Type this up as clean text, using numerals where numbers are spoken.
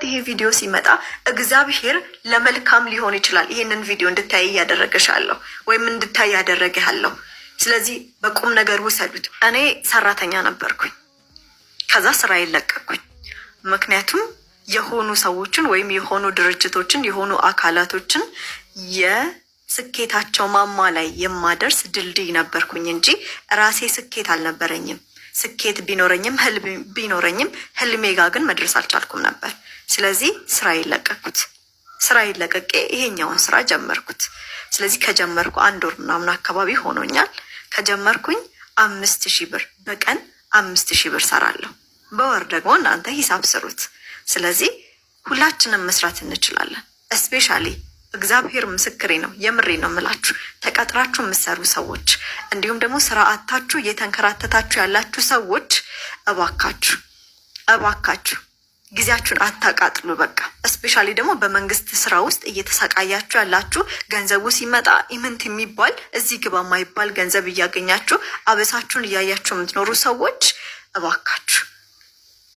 ይሄ ቪዲዮ ሲመጣ እግዚአብሔር ለመልካም ሊሆን ይችላል ይሄንን ቪዲዮ እንድታይ እያደረገሻለሁ ወይም እንድታይ ያደረገሃለሁ። ስለዚህ በቁም ነገር ውሰዱት። እኔ ሰራተኛ ነበርኩኝ። ከዛ ስራ ለቀቅኩኝ። ምክንያቱም የሆኑ ሰዎችን ወይም የሆኑ ድርጅቶችን የሆኑ አካላቶችን የስኬታቸው ማማ ላይ የማደርስ ድልድይ ነበርኩኝ እንጂ ራሴ ስኬት አልነበረኝም። ስኬት ቢኖረኝም ህልም ቢኖረኝም ህልሜ ጋ ግን መድረስ አልቻልኩም ነበር። ስለዚህ ስራ ለቀቅኩት። ስራ ለቅቄ ይሄኛውን ስራ ጀመርኩት። ስለዚህ ከጀመርኩ አንድ ወር ምናምን አካባቢ ሆኖኛል። ከጀመርኩኝ 5,000 ብር በቀን 5,000 ብር ሰራለሁ። በወር ደግሞ እናንተ ሂሳብ ስሩት። ስለዚህ ሁላችንም መስራት እንችላለን። Especially እግዚአብሔር ምስክሬ ነው፣ የምሬ ነው የምላችሁ። ተቀጥራችሁ የምትሰሩ ሰዎች እንዲሁም ደግሞ ስራ አጥታችሁ እየተንከራተታችሁ ያላችሁ ሰዎች፣ እባካችሁ እባካችሁ ጊዜያችሁን አታቃጥሉ። በቃ especially ደግሞ በመንግስት ስራ ውስጥ እየተሰቃያችሁ ያላችሁ፣ ገንዘቡ ሲመጣ ኢምንት የሚባል እዚህ ግባ የማይባል ገንዘብ እያገኛችሁ አበሳችሁን እያያችሁ የምትኖሩ ሰዎች፣ እባካችሁ